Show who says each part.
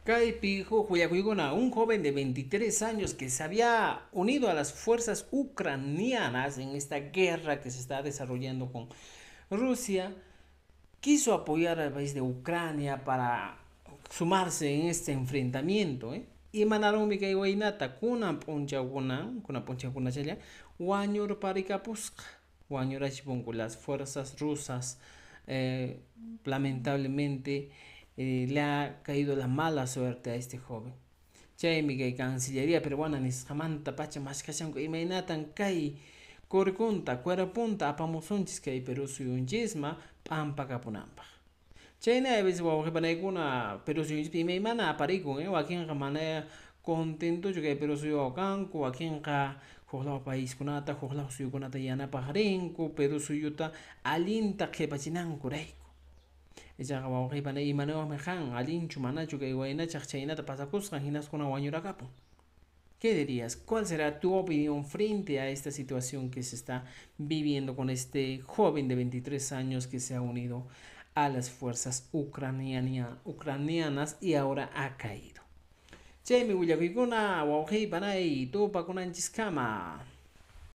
Speaker 1: Kaypi huk willakuykuna, un joven de 23 años que se había unido a las fuerzas ucranianas en esta guerra que se está desarrollando con Rusia, quiso apoyar al país de Ucrania para sumarse en este enfrentamiento, ¿eh? Imanarunmi kay waynata kunan p'unchawkuna, kunan p'unchawkunachalla wañurparikapusqa, wañurachipunku las fuerzas rusas, lamentablemente le ha caído la mala suerte a este joven. Chaymi kay Cancillería peruana nisqamanta pacha mashkashanku imaynatan kay kurkunta, cuerpunta apamusunchis kay Perú suyunchisma p'ampakapunanpaq. Chayna a veces wawqi panaykuna Perú suyunchispi imaymana aparikun, ¿eh? Wakinqa mana contentochu kay Perú suyuwan kanku, wakinqa huklaw paiskunata, huklaw suyukunata yanapaq rinku, Perú suyuta allinta qhipachinankurayku. Ichaqa wawqi panay imanawaqmi qan allinchu manachu kay waynachaq chaynata pasakusqan hinaspa kunan wañurakapun. ¿Qué dirías? ¿Cuál será tu opinión frente a esta situación que se está viviendo con este joven de 23 años que se ha unido a las fuerzas ucranianas y ahora ha caído? Chaymi willakuykuna wawqi panay tupakunanchiskama.